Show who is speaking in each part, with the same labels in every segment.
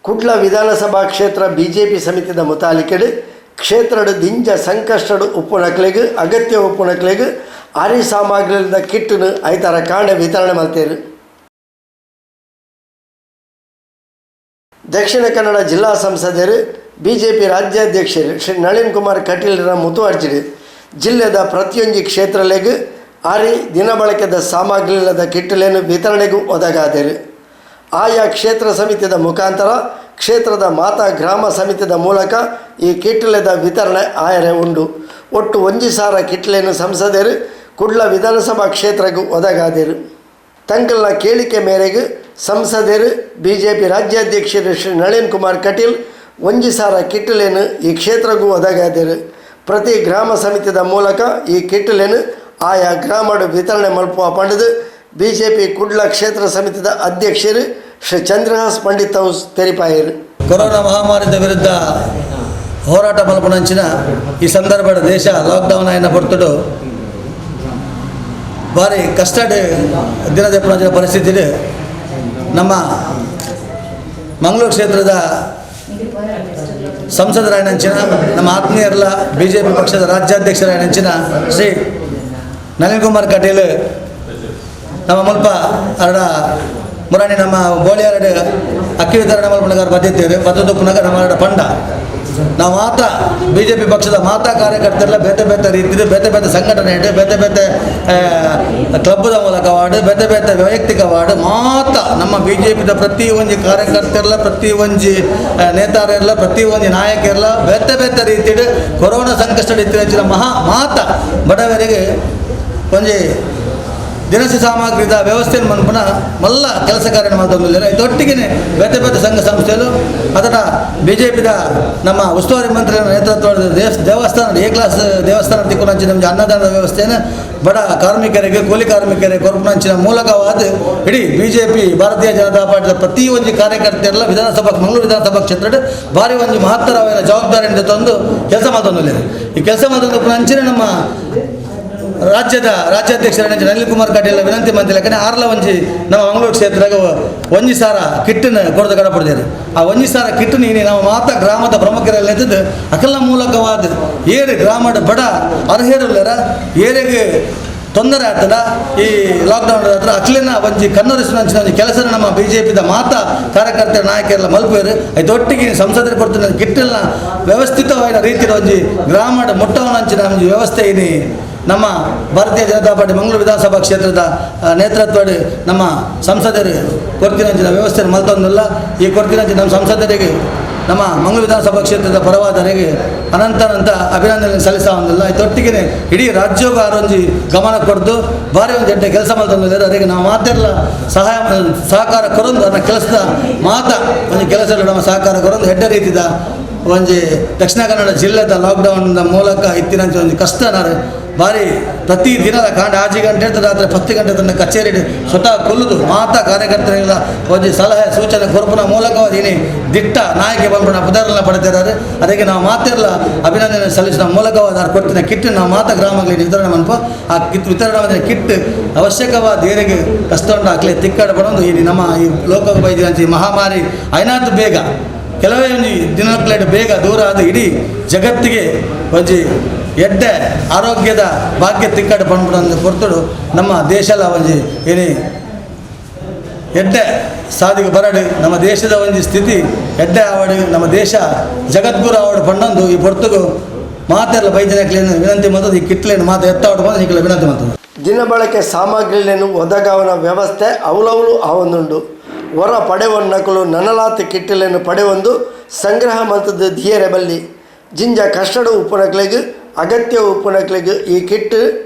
Speaker 1: ಕುಡ್ಲ ವಿಧಾನಸಭಾ ಕ್ಷೇತ್ರ ಬಿಜೆಪಿ ಸಮಿತಿದ ಮುತಾಲಿಕೆಡ್ ಕ್ಷೇತ್ರಡ್ ದಿಂಜ ಸಂಕಷ್ಟಡ್ ಉಪ್ಪುನಕ್ಲೆಗ್ ಅಗತ್ಯ ಉಪ್ಪುನಕ್ಲೆಗ್ ಅರಿ ಸಾಮಗ್ರಿದ ಕಿಟ್ ನ್ ಐತಾರ ಕಾಂಡೆ ವಿತರಣೆ ಮಲ್ತೆರ್. ದಕ್ಷಿಣ ಕನ್ನಡ ಜಿಲ್ಲಾ ಸಂಸದೆರ್, ಬಿಜೆಪಿ ರಾಜ್ಯಾಧ್ಯಕ್ಷೆರ್ ಶ್ರೀ ನಳಿನ್ ಕುಮಾರ್ ಕಟೀಲ್ರ ಮುತುವರ್ಜಿಡ್ ಜಿಲ್ಲೆದ ಪ್ರತಿಯೊಂಜಿ ಕ್ಷೇತ್ರಲೆಗ್ ಅರಿ ದಿನಬಳಕೆದ ಸಾಮಗ್ರಿಲದ ಕಿಟ್ಲೆನ್ ವಿತರಣೆಗ್ ಒದಗಾದೆರ್. ಆಯಾ ಕ್ಷೇತ್ರ ಸಮಿತಿದ ಮುಖಾಂತರ ಕ್ಷೇತ್ರದ ಮಾತಾ ಗ್ರಾಮ ಸಮಿತಿದ ಮೂಲಕ ಈ ಕಿಟ್ಲೆದ ವಿತರಣೆ ಆಯರೆ ಉಂಡು. ಒಟ್ಟು 1000 ಕಿಟ್ಲೆನ್ ಸಂಸದೆರ್ ಕುಡ್ಲ ವಿಧಾನಸಭಾ ಕ್ಷೇತ್ರಗ್ ಒದಗಾದೆರ್. ತಂಕಲ್ನ ಕೇಳಿಕೆ ಮೇರೆಗ್ ಸಂಸದೆರ್, ಬಿಜೆಪಿ ರಾಜ್ಯಾಧ್ಯಕ್ಷೆರ್ ಶ್ರೀ ನಳಿನ್ ಕುಮಾರ್ ಕಟೀಲ್ 1000 ಕಿಟ್ಲೆನ್ ಈ ಕ್ಷೇತ್ರಗ್ ಒದಗಾದೆರ್. ಪ್ರತಿ ಗ್ರಾಮ ಸಮಿತಿದ ಮೂಲಕ ಈ ಕಿಟ್ಲೆನ್ ಆಯಾ ಗ್ರಾಮಡ್ ವಿತರಣೆ ಮಲ್ಪುವ ಪಂಡುದು ಬಿಜೆಪಿ ಕುಡ್ಲ ಕ್ಷೇತ್ರ ಸಮಿತಿದ ಅಧ್ಯಕ್ಷೆರ್ ಶ್ರೀ ಚಂದ್ರಹಾಸ್ ಪಂಡಿತ್ ಹೌಸ್ ತೆರಿಪಾಯೆರ್.
Speaker 2: ಕೊರೋನಾ ಮಹಾಮಾರಿದ ವಿರುದ್ಧ ಹೋರಾಟ ಮಲ್ಪುನಂಚಿನ ಈ ಸಂದರ್ಭದ ದೇಶ ಲಾಕ್ಡೌನ್ ಆಯಿನ ಪೊರ್ತುಡು ಭಾರಿ ಕಷ್ಟಡ್ ದಿನದೆಪ್ಪುನಂಚಿನ ಪರಿಸ್ಥಿತಿ ನಮ್ಮ ಮಂಗಳೂರು ಕ್ಷೇತ್ರದ ಸಂಸದರಾಯನಂಚಿನ ನಮ್ಮ ಆತ್ಮೀಯರಲ್ಲ ಬಿಜೆಪಿ ಪಕ್ಷದ ರಾಜ್ಯಾಧ್ಯಕ್ಷರಾಯನಂಚಿನ ಶ್ರೀ ನಳಿನ್ ಕುಮಾರ್ ಕಟೀಲ್ ನಮ್ಮ ಮುಲ್ಪ ಅರಡ ಮುರಾಣಿ ನಮ್ಮ ಬೋಳಿಯಾರಡು ಅಕ್ಕಿ ವಿತರಣೆ ಮಲ್ಪನಗಾರ ಬದ್ದಿದ್ದೇವೆ ಬದ್ದದುಪ್ಪುನಗ ನಮ್ಮ ಅರಡ ಪಂಡ ನಾವು ಮಾತಾ ಬಿ ಜೆ ಪಿ ಪಕ್ಷದ ಮಾತಾ ಕಾರ್ಯಕರ್ತರೆಲ್ಲ ಬೇತೆ ಬೇತೆ ರೀತಿಯ ಬೇತೆ ಬೇತೆ ಸಂಘಟನೆ ಇಟ್ಟು ಬೇತೆ ಬೇತೆ ಕ್ಲಬ್ದ ಮೂಲಕ ವಾರ್ಡ್ ಬೇತೆ ಬೇತೆ ವೈಯಕ್ತಿಕ ವಾರ್ಡ್ ಮಾತಾ ನಮ್ಮ ಬಿ ಜೆ ಪಿದ ಪ್ರತಿ ಒಂಜಿ ಕಾರ್ಯಕರ್ತರೆಲ್ಲ ಪ್ರತಿ ಒಂಜಿ ನೇತಾರೆಲ್ಲ ಪ್ರತಿ ಒಂಜಿ ನಾಯಕರೆಲ್ಲ ಬೇತೆ ಬೇತೆ ರೀತಿಯ ಕೊರೋನಾ ಸಂಕಷ್ಟ ಇತ್ತೀಚಿನ ಮಹಾ ಮಾತಾ ಬಡವರಿಗೆ ಒಂಜಿ ದಿನಸಿ ಸಾಮಗ್ರಿದ ವ್ಯವಸ್ಥೆಯನ್ನು ಮನ್ಪುನ ಮಲ್ಲ ಕೆಲಸ ಕಾರ್ಯ ಮಾಡ್ತೊಂದಿಲ್ಲ. ಇದೊಟ್ಟಿಗೆ ಬೇತೆ ಬೇತೆ ಸಂಘ ಸಂಸ್ಥೆಗಳು ಅದರ ಬಿ ಜೆ ಪಿದ ನಮ್ಮ ಉಸ್ತುವಾರಿ ಮಂತ್ರಿ ನೇತೃತ್ವದ ದೇವಸ್ಥಾನ ಎ ಕ್ಲಾಸ್ ದೇವಸ್ಥಾನ ತಿಕ್ಕುನಂಚಿನ ನಮಗೆ ಅನ್ನದಾನದ ವ್ಯವಸ್ಥೆಯನ್ನು ಬಡ ಕಾರ್ಮಿಕರಿಗೆ ಕೂಲಿ ಕಾರ್ಮಿಕರಿಗೆ ಕೊರಪುನಂಚಿನ ಮೂಲಕವಾದ ಇಡೀ ಬಿ ಜೆ ಪಿ ಭಾರತೀಯ ಜನತಾ ಪಾರ್ಟಿದ ಪ್ರತಿ ಒಂಜಿ ಕಾರ್ಯಕರ್ತರೆಲ್ಲ ವಿಧಾನಸಭಾ ಮಂಗಳೂರು ವಿಧಾನಸಭಾ ಕ್ಷೇತ್ರದ ಭಾರಿ ಒಂಜಿ ಮಹತ್ತರವಾದ ಜವಾಬ್ದಾರಿಯಿಂದ ತಂದು ಕೆಲಸ ಮಾಡ್ತೊಂದಿಲ್ಲ. ಈ ಕೆಲಸ ಮಾಡ್ತೊಂದು ಅಂಚಿನ ನಮ್ಮ ರಾಜ್ಯದ ರಾಜ್ಯಾಧ್ಯಕ್ಷರ ನಳಿನ್ ಕುಮಾರ್ ಕಟೀಲ್ ವಿನಂತಿ ಮಂತ್ರಿ ಯಾಕಂದರೆ ಆರ್ಲ ಒಂಜಿ ನಮ್ಮ ಮಂಗಳೂರು ಕ್ಷೇತ್ರಾಗ 1000 ಕಿಟ್ಟನ್ನು ಕೊರದು ಕಡಪಡ್ತಾರೆ. ಆ 1000 ಕಿಟ್ಟು ನೀನು ನಮ್ಮ ಮಾತಾ ಗ್ರಾಮದ ಪ್ರಮುಖರಲ್ಲಿ ಎದ್ದು ಅಕಲ ಮೂಲಕವಾದ ಏರು ಗ್ರಾಮದ ಬಡ ಅರ್ಹರುಲ್ಲರ ಏರಿಗೆ ತೊಂದರೆ ಆಗ್ತದ ಈ ಲಾಕ್ಡೌನ್ ಹತ್ರ ಅಕ್ಲಿನ ಒಂಜಿ ಕಣ್ಣೊರೆಸಿನ ಒಂಜಿ ಕೆಲಸ ನಮ್ಮ ಬಿ ಜೆ ಪಿದ ಮಾತಾ ಕಾರ್ಯಕರ್ತರ ನಾಯಕರೆಲ್ಲ ಮಲ್ಪೇರು. ಅದೊಟ್ಟಿಗೆ ಸಂಸದರು ಕೊಡ್ತಿನ ಕಿಟ್ಟೆಲ್ಲ ವ್ಯವಸ್ಥಿತವಾದ ರೀತಿಯ ಒಂಜಿ ಗ್ರಾಮದ ಮುಟ್ಟವನಂಚಿನ ಒಂಜಿ ವ್ಯವಸ್ಥೆ ಇನಿ ನಮ್ಮ ಭಾರತೀಯ ಜನತಾ ಪಾರ್ಟಿ ಮಂಗಳೂರು ವಿಧಾನಸಭಾ ಕ್ಷೇತ್ರದ ನೇತೃತ್ವದ ನಮ್ಮ ಸಂಸದರು ಕೊರ್ತಿನಂಚಿನ ವ್ಯವಸ್ಥೆ ಮಲ್ತೊಂದಿಲ್ಲ. ಈ ಕೊರ್ತಿನಂಚಿನ ನಮ್ಮ ಸಂಸದರಿಗೆ ನಮ್ಮ ಮಂಗಳೂರು ವಿಧಾನಸಭಾ ಕ್ಷೇತ್ರದ ಪರವಾದರಿಗೆ ಅನಂತ ಅಭಿನಂದನೆ ಸಲ್ಲಿಸ ಒಂದಿಲ್ಲ. ಇದೊಟ್ಟಿಗೆ ಇಡೀ ರಾಜ್ಯೋಗ ಆರೊಂಜಿ ಗಮನ ಕೊಡ್ದು ಭಾರಿ ಒಂದು ಎಡ್ಡೆ ಕೆಲಸ ಮಲ್ತೊಂದಿದ್ದಾರೆ. ಅದಕ್ಕೆ ನಾವು ಮಾತೆಲ್ಲ ಸಹಾಯ ಸಹಕಾರ ಕೊರೊಂದು ಅದನ್ನ ಕೆಲಸದ ಮಾತ ಒಂದು ಕೆಲಸ ನಮ್ಮ ಸಹಕಾರ ಕೊರೊಂದು ಎಡ್ಡೆ ರೀತಿದ ಒಂಜಿ ದಕ್ಷಿಣ ಕನ್ನಡ ಜಿಲ್ಲೆದ ಲಾಕ್ಡೌನ್ ಮೂಲಕ ಇತ್ತಿನಂಚ ಒಂಜಿ ಕಷ್ಟ ನಾರು ಭಾರಿ ಪ್ರತಿ ದಿನದ ಕಾಂಡ 6 ಗಂಟೆ ರಾತ್ರಿ 10 ಗಂಟೆ ತನಕ ಕಚೇರಿ ಸ್ವತಃ ಕೊಲ್ಲುದು ಮಾತಾ ಕಾರ್ಯಕರ್ತರಿಗೆಲ್ಲ ಒಂಜಿ ಸಲಹೆ ಸೂಚನೆ ಕೊರಪುನ ಮೂಲಕವಾಗಿ ಇನಿ ದಿಟ್ಟ ನಾಯಕಿ ಬಂಪುನ ಪುದರ್ಲ ಪಡೆದಿದ್ದಾರೆ. ಅದಕ್ಕೆ ನಾವು ಮಾತೆಲ್ಲ ಅಭಿನಂದನೆ ಸಲ್ಲಿಸಿದ ಮೂಲಕವಾದ ಕೊಡ್ತಿನ ಕಿಟ್ ನಾವು ಮಾತಾ ಗ್ರಾಮಗಳಿಗೆ ವಿತರಣೆ ಮನ್ಪ ಆ ಕಿಟ್ ವಿತರಣೆ ಮಾಡಿದ ಕಿಟ್ ಅವಶ್ಯಕವಾದ ಏರಿಗೆ ಕಷ್ಟ ಉಂಟು ಹಾಕ್ಲಿ ತಿಕ್ಕಾಡ ಬರೋದು ಈ ನಮ್ಮ ಈ ಲೋಕ ಬೈದಿನ ಈ ಮಹಾಮಾರಿ ಐನಾತು ಬೇಗ ಕೆಲವೇ ಒಂಜಿ ದಿನಕ್ಲೇಟ್ ಬೇಗ ದೂರ ಆದ ಇಡೀ ಜಗತ್ತಿಗೆ ಒಂಜಿ ಎಡ್ಡೆ ಆರೋಗ್ಯದ ಭಾಗ್ಯ ತಿಕ್ಕಡ ಪಂಡ್ಬಿಡೊಂದು ಪೊರ್ತುಡು ನಮ್ಮ ದೇಶಲ ಒಂಜಿ ಏನೇ ಎಡ್ಡೆ ಸಾದಿಗೆ ಬರಡು ನಮ್ಮ ದೇಶದ ಒಂಜಿ ಸ್ಥಿತಿ ಎಡ್ಡೆ ಆವಡು ನಮ್ಮ ದೇಶ ಜಗದ್ಗುರು ಆವಡು ಪಂಡೊಂದು ಈ ಪೊರ್ತುಗು ಮಾತೆಲ್ಲ ಬೈದಿನಕ್ಲೇನು ವಿನಂತಿ ಮಾಡ್ತದೆ. ಈ ಕಿಟ್ಲೇನು ಮಾತು ಎತ್ತಾವಡು ಬಂದು ಈಗಲ ವಿನಂತಿ ಮಾಡ್ತದೆ.
Speaker 1: ದಿನಬಳಕೆ ಸಾಮಗ್ರಿಲೇನು ಒದಗಾವನ ವ್ಯವಸ್ಥೆ ಅವಲವಲು ಆವೊಂದುಂಡು. ಹೊರ ಪಡೆವನ್ನಕಲು ನನಲಾತಿ ಕಿಟ್ಟಲೆನು ಪಡೆವೊಂದು ಸಂಗ್ರಹ ಮಂತದ ಧಿಯರೆ ಬಲ್ಲಿ ಜಿಂಜ ಕಷ್ಟಡ ಉಪ್ಪುನಕ್ಲೆಗ್ ಅಗತ್ಯ ಉಪ್ಪುನಕ್ಲೆಗ್ ಈ ಕಿಟ್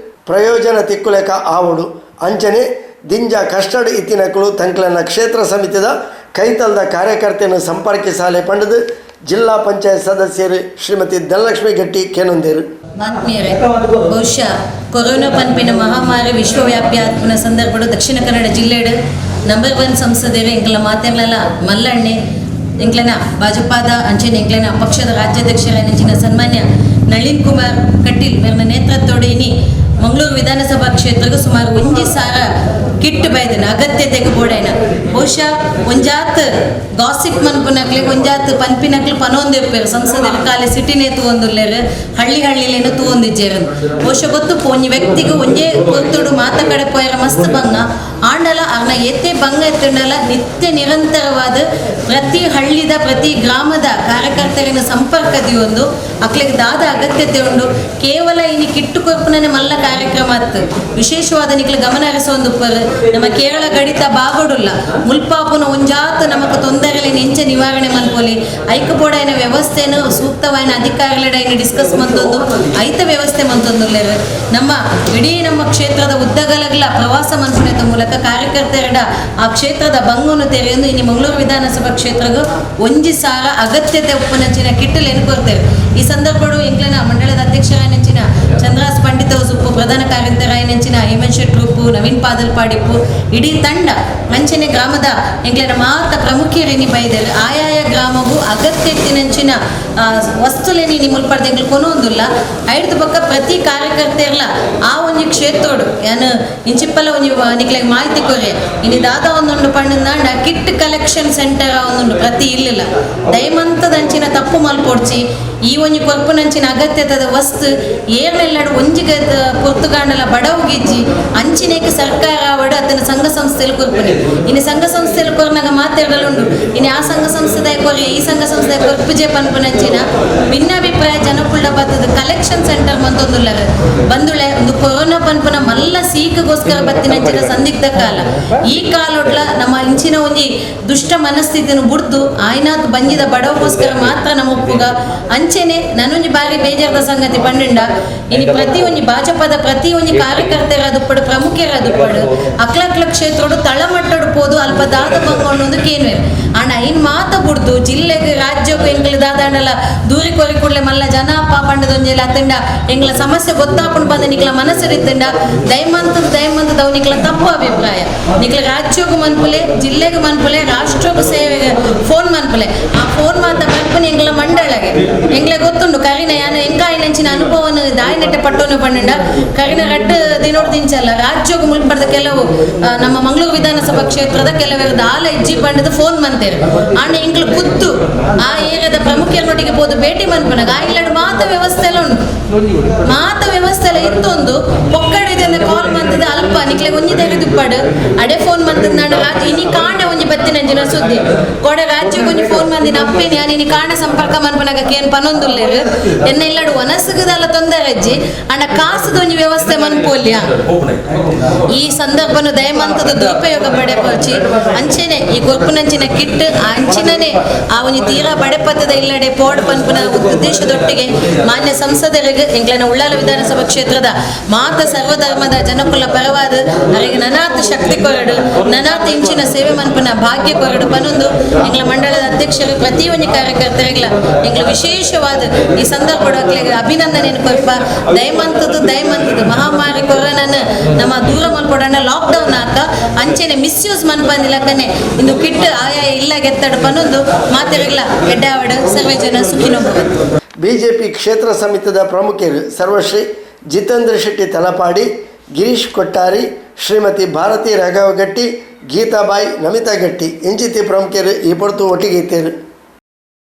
Speaker 1: ಪ್ರಯೋಜನ ತಿಕ್ಕುಲೆಕ ಆವಡು. ಅಂಚನೆ ದಿಂಜ ಕಷ್ಟಡ ಇತ್ತಿನಕಲು ತಂಕ್ಲನ ಕ್ಷೇತ್ರ ಸಮಿತಿದ ಕೈತಲ್ದ ಕಾರ್ಯಕರ್ತೆಯನ್ನು ಸಂಪರ್ಕಿಸಾಲೆ ಪಂಡದು ಜಿಲ್ಲಾ ಪಂಚಾಯತ್ ಸದಸ್ಯರು ಶ್ರೀಮತಿ ಧನಲಕ್ಷ್ಮಿ ಗಟ್ಟಿ ಕೇನೊಂದೇರು.
Speaker 3: ಆತ್ಮೀಯರೇ, ಬಹುಶಃ ಕೊರೋನಾ ಪನ್ಪಿನ ಮಹಾಮಾರಿ ವಿಶ್ವವ್ಯಾಪಿ ಆತ್ಮನ ಸಂದರ್ಭಡು ದಕ್ಷಿಣ ಕನ್ನಡ ಜಿಲ್ಲೆಡು ನಂಬರ್ 1 ಸಂಸದೇವೆ ಎಂಕ್ಲ ಮಾತೆರ್ಲಲ ಮಲ್ಲಣ್ಣೆ ಎಂಕ್ಲನ ಭಾಜಪಾದ ಅಂಚನೆ ಎಂಕ್ಲನ ಪಕ್ಷದ ರಾಜ್ಯಾಧ್ಯಕ್ಷರ ನೆಂಚಿನ ಸನ್ಮಾನ್ಯ ನಳಿನ್ ಕುಮಾರ್ ಕಟೀಲ್ ಮೇರ್ನ ನೇತೃತ್ವದ ಇನಿ ಮಂಗಳೂರು ವಿಧಾನಸಭಾ ಕ್ಷೇತ್ರಕ್ಕೆ ಸುಮಾರು 1000 ಕಿಟ್ ಬೈದನ ಅಗತ್ಯತೆಗೆ ಬೋಡೈನ. ಬಹುಶಃ ಒಂಜಾತ್ ಗಾಸಿಪ್ ಮನ್ಪುನಕ್ಲೆ ಒಂಜಾತ್ ಪನ್ಪಿನಕ್ಲು ಪನೊಂದಿರ್ಪೇರು ಸಂಸದರ ಕಾಲೆ ಸಿಟಿನೇ ತೂವೊಂದುಲ್ಲೇರು, ಹಳ್ಳಿ ಹಳ್ಳಿಲೇನು ತೂವೊಂದಿಜ್ಜೇರು. ಬಹುಶಃ ಗೊತ್ತು ಒಂಜಿ ವ್ಯಕ್ತಿಗೆ ಒಂಜೇ ಗೊತ್ತುಡು ಮಾತ ಕಡೆ ಪೋಯರ ಮಸ್ತ್ ಬಂಗ ಆಂಡಲ ಅರ್ನ ಎತ್ತೆ ಬಂಗ ಎತ್ತಂಡಲ ನಿತ್ಯ ನಿರಂತರವಾದ ಪ್ರತಿ ಹಳ್ಳಿದ ಪ್ರತಿ ಗ್ರಾಮದ ಕಾರ್ಯಕರ್ತರಿನ ಸಂಪರ್ಕ ದಿಯೊಂದು ಅಕ್ಲೆಗ್ ದಾದ ಅಗತ್ಯತೆ ಉಂಡು. ಕೇವಲ ಇನಿ ಕಿಟ್ಟು ಕೊರ್ಪುನನೆ ಮಲ್ಲ ಕಾರ್ಯಕ್ರಮ ಅತ್ತು. ವಿಶೇಷವಾದ ನಿಕ್ಲೆ ಗಮನ ಹರಿಸೊಂದು ನಮ್ಮ ಕೇರಳ ಗಡಿತ ಬಾಗೋಡುಲ್ಲ ಮುಲ್ಪಾಪುನ ಒಂಜಾತ ನಮಕ್ ತೊಂದರೆಲೆ ಎಂಚ ನಿವಾರಣೆ ಮನ್ಪೊಲಿ ಐಕಬೋಡೈನ ವ್ಯವಸ್ಥೆನು ಸೂಕ್ತವಾದ ಅಧಿಕಾರಿಗಳೈನ ಡಿಸ್ಕಸ್ ಮಂತೊಂದು ಐತ ವ್ಯವಸ್ಥೆ ಮಂತೊಂದುಲ್ಲೇರು. ನಮ್ಮ ಇಡೀ ನಮ್ಮ ಕ್ಷೇತ್ರದ ಉದ್ದಗಲಗ್ಲ ಪ್ರವಾಸ ಮನ್ಪುನೆತ ಮೂಲಕ ಕಾರ್ಯಕರ್ತೆರಡ ಆ ಕ್ಷೇತ್ರದ ಬಂಗನ್ನು ತೆರೆಯೊಂದು ಇನಿ ಮಂಗಳೂರು ವಿಧಾನಸಭಾ ಕ್ಷೇತ್ರಗೂ 1000 ಅಗತ್ಯತೆ ಉಪ್ಪುನಂಚಿನ ಕಿಟ್ಟಲೇನು ಕೊರ್ತೇವೆ. ಈ ಸಂದರ್ಭಡು ಎಂಕ್ಲೆನ ಮಂಡಳದ ಅಧ್ಯಕ್ಷರಾಯನಂಚಿನ ಚಂದ್ರಾಸ್ ಪಂಡಿತ ಸುಪ್ಪು, ಪ್ರಧಾನ ಕಾರ್ಯಂತರಾಯನಂಚಿನ ಹೇಮಂತ್ ಶೆಟ್ರುಪ್ಪು, ನವೀನ್ ಪಾದಲ್ಪಾಡಿಪ್ಪು, ಇಡೀ ತಂಡ ಅಂಚನೆ ಗ್ರಾಮದ ಎಂಕ್ಲೆನ ಮಾತ ಪ್ರಮುಖರೇನಿ ಬೈದರು. ಆಯಾಯ ಗ್ರಾಮಗೂ ಅಗತ್ಯತಿನಂಚಿನ ವಸ್ತುಲೇನಿ ಇನಿ ಮುಲ್ಪರ್ದ ಎಂಕ್ಲು ಕೊನೊಂದುಲ್ಲ. ಐಡ್ದು ಪಕ್ಕ ಪ್ರತಿ ಕಾರ್ಯಕರ್ತೆರ್ಲ ಆ ಒಂಜಿ ಕ್ಷೇತ್ರೋಡು ಯಾನು ಇಂಚಿಪ್ಪಲ ಒಂಜಿ ನಿಕ್ಲೆಗ್ ಮಾಹಿತಿ ಕೊರೆ ಇನಿ ದಾದ ಒಂದುಂಡು ಪಂಡಂದಾಂಡ ಕಿಟ್ ಕಲೆಕ್ಷನ್ ಸೆಂಟರ್ ಒಂದುಂಡು ಪ್ರತಿ ಇಲ್ಲಿಲ್ಲ. ದಯಮಂತದಂಚಿನ ತಪ್ಪು ಮಲ್ಪೊಡ್ಚಿ ಈ ಒಂಜಿ ಕೊರ್ಪುನಂಚಿನ ಅಗತ್ಯತದ ವಸ್ತು ಏರ್ನೆಲ್ಲಡು ಒಂಜಿ ಪೊರ್ತುಗಾಂಡಲ ಬಡವುಗಿಜ್ಜಿ ಅಂಚಿನೇಕ ಸರ್ಕಾರ ಅವಡು ಅದನ್ನ ಸಂಘ ಸಂಸ್ಥೆಯಲ್ಲಿ ಕೊರ್ಪುನಿ. ಇನ್ನು ಸಂಘ ಸಂಸ್ಥೆಯಲ್ಲಿ ಕೊರ್ನಾಗ ಮಾತಾಡಲುಂಡು ಇನ್ನು ಆ ಸಂಘ ಸಂಸ್ಥೆದ ಕೊರಿ ಈ ಸಂಘ ಸಂಸ್ಥೆ ಕೊರ್ಪುಜೆ ಪನ್ಪುನಂಚಿನ ಭಿನ್ನಾಭಿಪ್ರಾಯ ಜನಕುಳ್ಳ ಬತ್ತದ ಕಲೆಕ್ಷನ್ ಸೆಂಟರ್ ಮಂತೊಂದುಲ್ಲರು ಬಂದುಳೆ. ಒಂದು ಕೊರೋನಾ ಪನ್ಪುನ ಮಲ್ಲ ಸೀಕಗೋಸ್ಕರ ಬತ್ತಿನಂಚಿನ ಸಂದಿಗ್ಧ ಕಾಲ. ಈ ಕಾಲೊಡ್ಲ ನಮ್ಮ ಇಂಚಿನ ಒಂಜಿ ದುಷ್ಟ ಮನಸ್ಥಿತಿಯನ್ನು ಬುಡ್ದು ಆಯ್ನಾತ್ ಬಂಜಿದ ಬಡವಗೋಸ್ಕರ ಮಾತ್ರ ನಮ್ಮ ಒಪ್ಪುಗ. ಅಂಚೆನೆ ನಾನೊಂಜಿ ಬಾರಿ ಬೇಜಾರದ ಸಂಗತಿ ಪಂಡಿಂಡ ಇನಿ ಪ್ರತಿ ಒಂಜಿ ಭಾಜಪದ ಪ್ರತಿ ಒಂಜಿ ಕಾರ್ಯಕರ್ತರ ದುಪ್ಪಡು ಪ್ರಮುಖರ ದುಪ್ಪಡು ಅಕ್ಲಕ್ಲ ಕ್ಷೇತ್ರೋಡು ತಳಮಟ್ಟಡು ಪೋದು ಅಲ್ಪ ದಾದ ಬಂಗೊಂಡು ಕೇನ್ವೆ ಅಣ್ಣ ಇನ್ ಮಾತ ಬುಡ್ದು ಜಿಲ್ಲೆಗೆ ರಾಜ್ಯಕ್ಕೂ ಎಂಗ್ಲ ದಾದಾಂಡಲ ದೂರಿ ಕೊರಿ ಕೂಡಲೇ ಮಲ್ಲ ಜನ ಪಂಡದೊಂಜೆಲ ಅತ್ತಂಡ ಎಂಗ್ಲ ಸಮಸ್ಯೆ ಗೊತ್ತಾಪುಂಡು ಬಂದ ನಿಕ್ಲ ಮನಸ್ಸಿರಿತ್ತಂಡ ದಯಮಂತದ ದಯಮಂತದವು ನಿಕ್ಲ ತಪ್ಪು ಅಭಿಪ್ರಾಯ. ನಿಕ್ಲ ರಾಜ್ಯಕ್ಕೂ ಮನ್ಪುಲೆ, ಜಿಲ್ಲೆಗೆ ಮನ್ಪುಲೆ, ರಾಷ್ಟ್ರಕ್ಕೂ ಸೇವೆಗೆ ಫೋನ್ ಮನ್ಪುಲೆ. ಆ ಫೋನ್ ಮಾತ ಮನ್ಪುನಿ ಎಂಗ್ಲ ಮಂಡಳಗೆ ಎಂಗ್ಲೆ ಗೊತ್ತುಂಡು ಕರಿನ ಯಾನ ಎಂಕಾಯಿನಂಚಿನ ಅನುಭವನ ದಾಯಿನೆಟ್ಟೆ ಪಟ್ಟೋನು ಪಂಡ ಕರಿನ ರಡ್ಡು ದಿನೋಡು ದಿಂಚಲ್ಲ ರಾಜ್ಯಕ್ಕೂ ಮುಲ್ಪಡ್ದ ಕೆಲವು ನಮ್ಮ ಮಂಗಳೂರು ವಿಧಾನಸಭಾ ಕ್ಷೇತ್ರದ ಕೆಲವರು ದಾಲ ಇಜ್ಜಿ ಪಂಡದ ಫೋನ್ ಮಂತೇರು. ಆಂಡ ಎಂಗ್ಲು ಖುದ್ದು ಆ ಏರಿಯಾದ ಪ್ರಮುಖರನ್ನೊಟ್ಟಿಗೆ ಪೋದು ಭೇಟಿ ಮನ್ಪುನಾಗ ಆ ಇಲ್ಲಡು ಮಾತ ವ್ಯವಸ್ಥೆ ಎಲ್ಲ ಉಂಟು, ಮಾತ ವ್ಯವಸ್ಥೆ ಎಲ್ಲ ಇತ್ತೊಂದು ಪೊಕ್ಕಡೆ ಜನ ಕಾಲ್ ಮಂತದ ಅಲ್ಪ ನಿಕ್ಲೆ ಒಂಜಿ ತೆರೆ ದುಪ್ಪಾಡು ಅಡೆ ಫೋನ್ ಮಂತದ ನಾಡು ರಾಜ್ಯ ಇನಿ ಕಾಂಡ ಒಂಜಿ ಬತ್ತಿನಂಚಿನ ಸುದ್ದಿ ಕೊಡೆ ರಾಜ್ಯಕ್ಕೆ ಒಂಜಿ ಫೋನ್ ಮಂದಿನ ಅಪ್ಪೇನಿ ಯಾನ್ ಇನಿ ಕಾಂಡ ಸಂಪರ್ಕ ಮನ್ಪುನಾಗ ಕೇನ್ ಪನೊಂದುಲ್ಲೇರು ಎನ್ನ ಇಲ್ಲಡು ವನಸುಗದಲ್ಲ ತೊಂದರೆ ಅಜ್ಜಿ ಅಂಡ ಕಾಸುದ ಒಂಜಿ ವ್ಯವಸ್ಥೆ ಮನ್ಪೋಲ್ಯ. ಈ ಸಂದರ್ಭನು ದಯಮಂತದ ದುರುಪಯೋಗ ಪಡೆಪೋಚಿ ಅಂಚೆನೆ ಈ ಕೊರ್ಪುನಂಚಿನ ಕಿಟ್ ಆ ಅಂಚಿನನೆ ಆ ಒಂಜಿ ತೀರಾ ಬಡೆಪತ್ತದ ಇಲ್ಲಡೆ ಪೋಡ್ ಪನ್ಪುನ ಉದ್ದೇಶದೊಟ್ಟಿಗೆ ಮಾನ್ಯ ಸಂಸದರಿಗೆ ಎಂಕ್ಲೆನ ಉಳ್ಳಾಲ ವಿಧಾನಸಭಾ ಕ್ಷೇತ್ರದ ಮಾತ ಸರ್ವಧರ್ಮದ ಜನಕುಲ ಪರವಾದ ಅರೆಗೆ ನನಾತ್ ಶಕ್ತಿ ಕೊರಡು ನನಾತ್ ಇಂಚಿನ ಸೇವೆ ಮನ್ಪುನ ಭಾಗ್ಯ ಕೊರಡು ಪನೊಂದು ಎಂಗ್ಲ ಮಂಡಳದ ಅಧ್ಯಕ್ಷರು ಪ್ರತಿ ಒಂಜಿ ಕಾರ್ಯಕರ್ತರಿಗ್ಲ ಎಂಗ್ಲ ವಿಶೇಷವಾದ ಈ ಸಂದರ್ಭ ಅಭಿನಂದನೆಯನ್ನು ಕೊರ್ಪ. ದಯಮಂತದ್ದು ದಯಮಂತದ್ದು ಮಹಾಮಾರಿ ಕೊರೋನಾನ ನಮ್ಮ ದೂರ ಮಲ್ಪಡೋಣ ಲಾಕ್ಡೌನ್ ಹಾಕ ಅಂಚೆನೆ ಮಿಸ್ಯೂಸ್ ಮನ್ಪಂದಿಲ್ಲಕನೆ ಇಂದು ಕಿಟ್ ಆಯಾ ಇಲ್ಲ ಗೆತ್ತಡ ಪನೊಂದು ಮಾತೆರಿಗ್ಲ ಎಡ್ಡಾವಡು ಸರ್ವೇ ಜನ ಸುಖಿನೋ ಭವಂತು.
Speaker 1: ಬಿಜೆಪಿ ಕ್ಷೇತ್ರ ಸಮಿತಿದ ಪ್ರಮುಖರು ಸರ್ವಶ್ರೀ ಜಿತೇಂದ್ರ ಶೆಟ್ಟಿ ತಲಪಾಡಿ, ಗಿರೀಶ್ ಕೊಟ್ಟಾರಿ, ಶ್ರೀಮತಿ ಭಾರತಿ ರಾಘವಗಟ್ಟಿ, ಗೀತಾಬಾಯಿ, ನಮಿತಾ ಗಟ್ಟಿ ಇಂಚಿತಿ ಪ್ರಮುಖರು ಈ ಪೊರ್ತು ಒಟ್ಟಿಗೆ ಇತ್ತೇರು.